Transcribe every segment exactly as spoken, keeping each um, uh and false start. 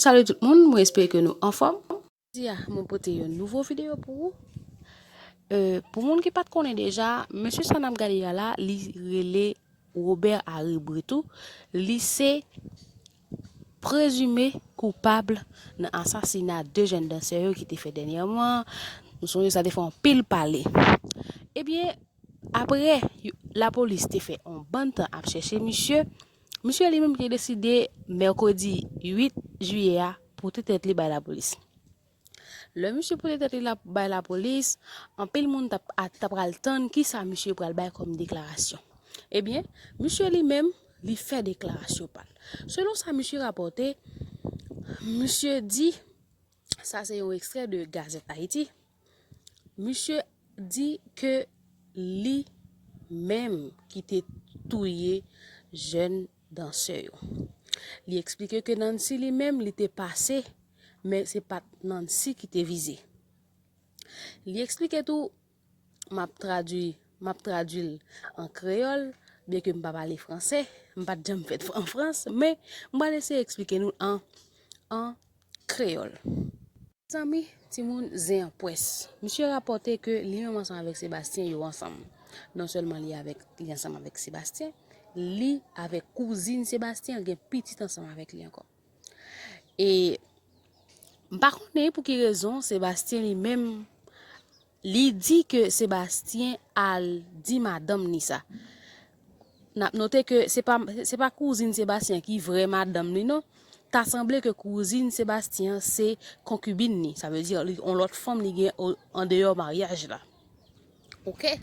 Salut tout moun, mwen espere ke nou anfòm. Jodi a, mwen pote yon nouvo videyo pou ou. Euh, pou moun ki pa t konnen deja, mesye sa n ap gade a la, li rele Robert Harry Brito. Li se prezime koupab nan asasina de jèn dansè yo ki te fèt dènyèman. Nou sonje sa te fè anpil pale. Ebyen, apre yo- lapolis te fè yon bann tan ap chèche misye, misye li menm te deside mèkredi uit jiyè a pote tèt li bay lapolis. Lè misye pote tèt li la, bay lapolis, anpil moun t ap, a- t ap pral tann kisa misye pral bay kòm deklarasyon. Ebyen, misye li menm, li fè deklarasyon pa l. Selon sa misye rapòte, misye di, sa se yon ekstrè de Gazette Haïti, misye di ke li menm ki te touye jèn dansè yo. Li eksplike ke Nancy li menm, li te pase, men se pa t Nancy ki te vize. Li eksplike tou, m ap tradui, m ap tradui l an kreyòl, byenke m pa pale fransè, m pa t janm fèt an Frans, men m pral eseye eksplike nou an, an kreyòl. Zanmi, timoun, zen an pwès. Misye rapòte ke li menm ansanm avèk Sebastien, yo ansanm. Non sèlman li avèk, li ansanm avèk Sebastien, li avèk kouzin Sebastien, gen pitit ansanm avèk li ankò. E m pa konnen pou ki rezon Sebastien li menm, li di ke Sebastien al di madanm ni sa. N ap note ke se pa, se pa kouzin Sebastien ki vrè madanm li non. Ta sanble ke kouzin Sebastien se konkibin ni. Sa vle di li yon lòt fanm li gen o- andeyò maryaj la. Oke?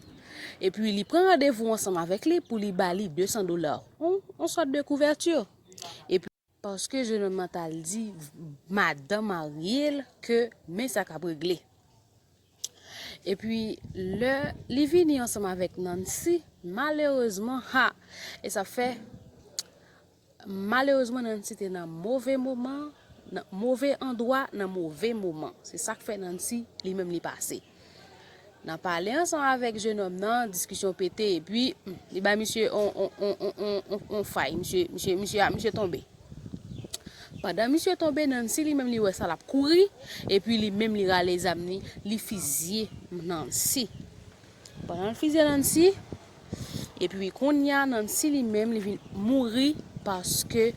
Epi li pran randevou ansanm avèk li pou li ba li de san dola. On, on sòt de kouvèti. Epi paske jennonm nan t al di madan marye l ke men sa k ap regle. Epi lè li vini ansanm avèk Nancy, malerezman, ha, e sa fè, malerezman, Nancy te nan move moman, nan move andwa, nan move moman. Se sa k fè Nancy, li menm, li pase. Nan pale ansanm avèk jennonm nan, diskisyon pete, epi hmm, li bay misye on, on, on, on, on, on, on fay. Misye, misye, misye, misye tonbe. Pandan misye tonbe, Nancy li menm li wè sa l ap kouri, epi li menm li rale zam li, li fizye Nancy. Pandan l fizye Nancy, epi kounye a Nancy li menm li vin mouri paske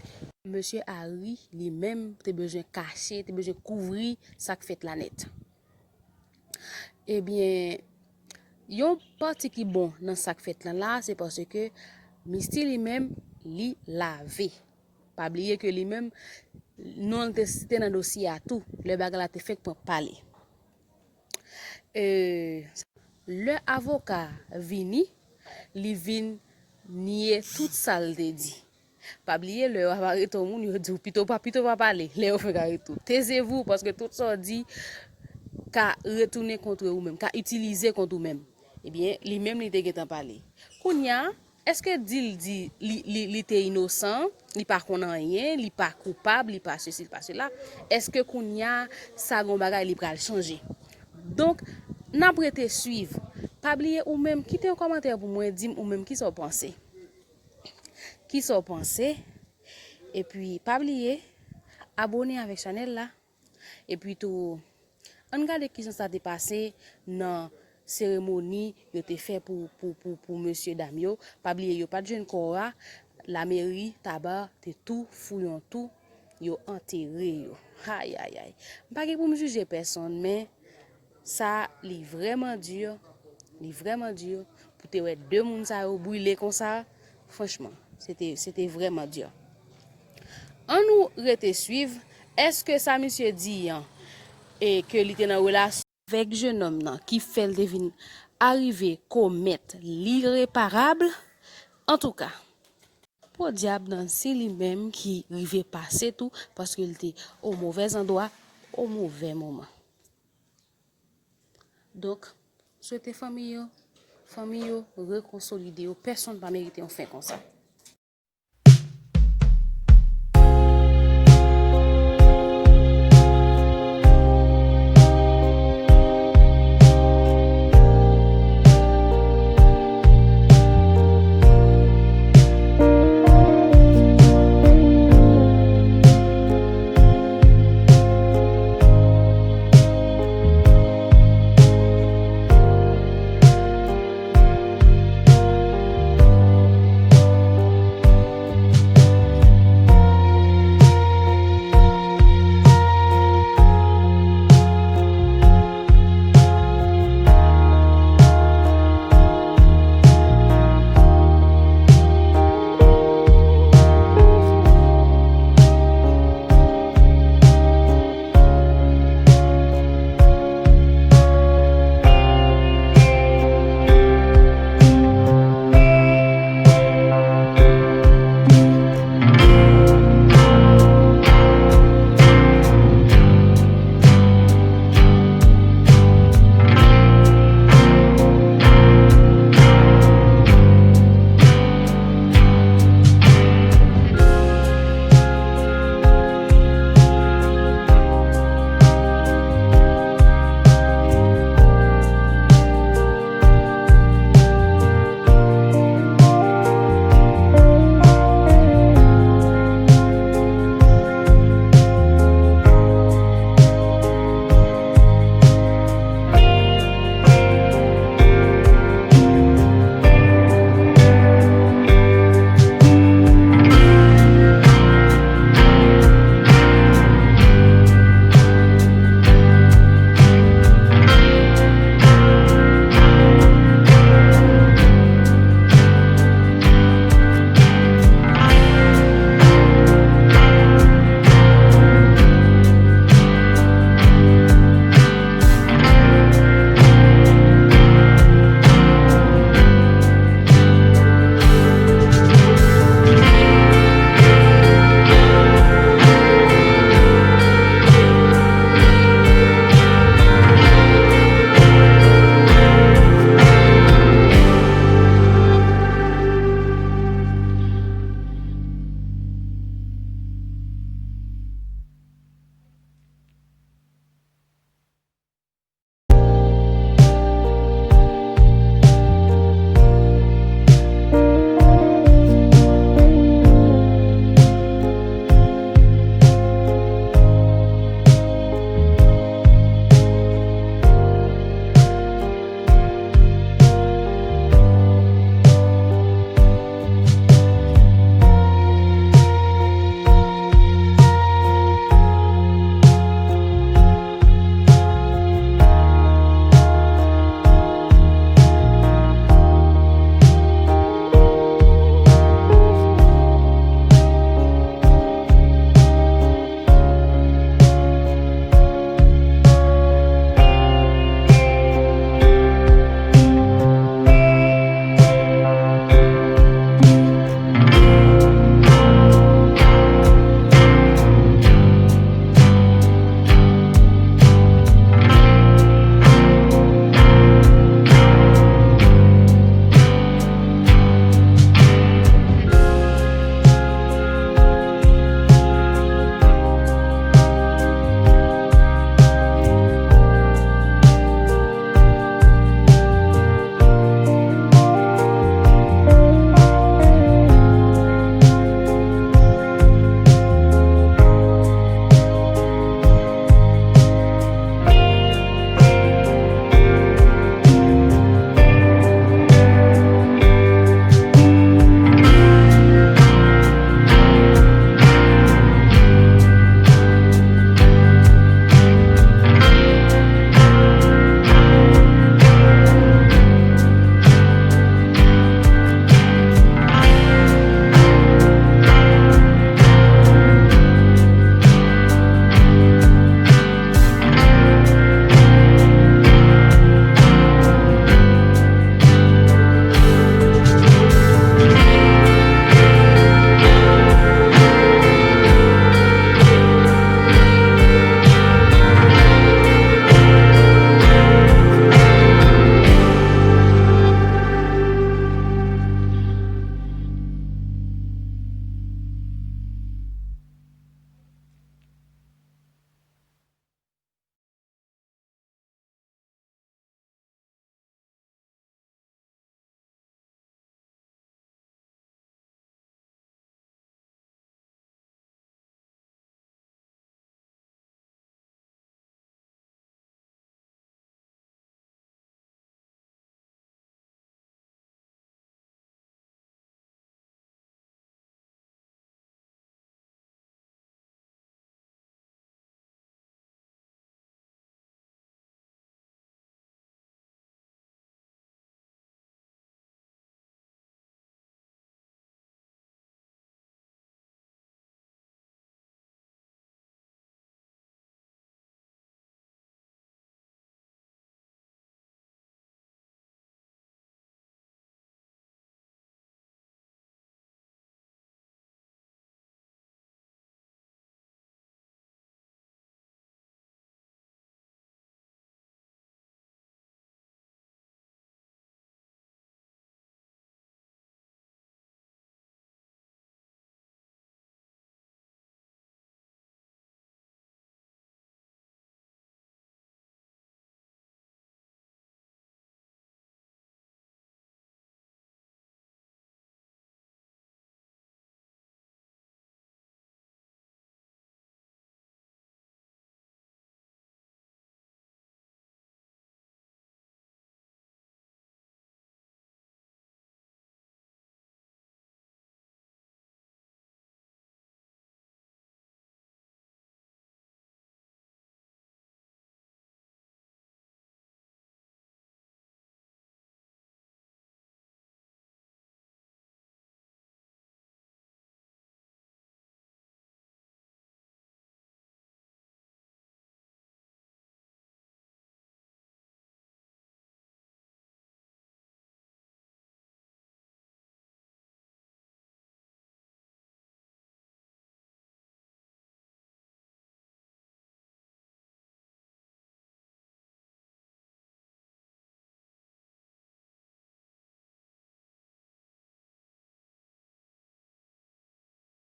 mesye Harry li menm te bezwen kache, te bezwen kouvri sa k fèt la nèt. Ebyen, yon pati ki bon nan sa k fèt lan la, se paske Misty li menm, li lave. Pa bliye ke li menm, non l te site nan dosye a tou, lè bagay la te fèk pran pale. E, lè avoka vini, li vin nye tout sa l te di. Pa bliye, lè yo ap arete yon moun, yo di w pito pa, pito pa pale. Lè yo fenk arete w, taisez-vous, paske tout sa w di ka retounen kont ou menm, ka itilize kont ou menm. Ebyen, li menm li te gentan pale. Kounye a, èske di l di li, li, li te inosan, li pa konn anyen, li pa koupab, li pa sesi, li pa sela? Èske kounye a, sa gon bagay li pral chanje? Donk, n ap rete swiv. Pa bliye ou menm, kite yon kòmantè pou mwen, di m ou menm kisa w panse. Kisa w panse? Epi, pa bliye, abone avèk chanèl la. Epi tou, ann gade kijan sa te pase nan seremoni yo te fè pou, pou, pou, pou mesye dam yo. Pa bliye, yo pa t jwenn kò a, lameri Taba te tou fouye yon tou, yo antere yo. Ay, ay, ay. M pa gen pou m jije pèsonn, men sa, li vrèman di, li vrèman di pou te wè de moun sa yo brile konsa, franchman, se te, se te vrèman di. Ann nou rete swiv, èske sa misye di an, e ke li te nan relasyon avèk jennonm nan ki fè l te vin arive komèt lireparab? Antouka, podyab Nancy li menm ki rive pase tou, paske l te o movè andwa, o movè moman. Donk, swete fanmi yo, fanmi yo rekonsolide yo. Pèsonn pa merite yon fen konsa.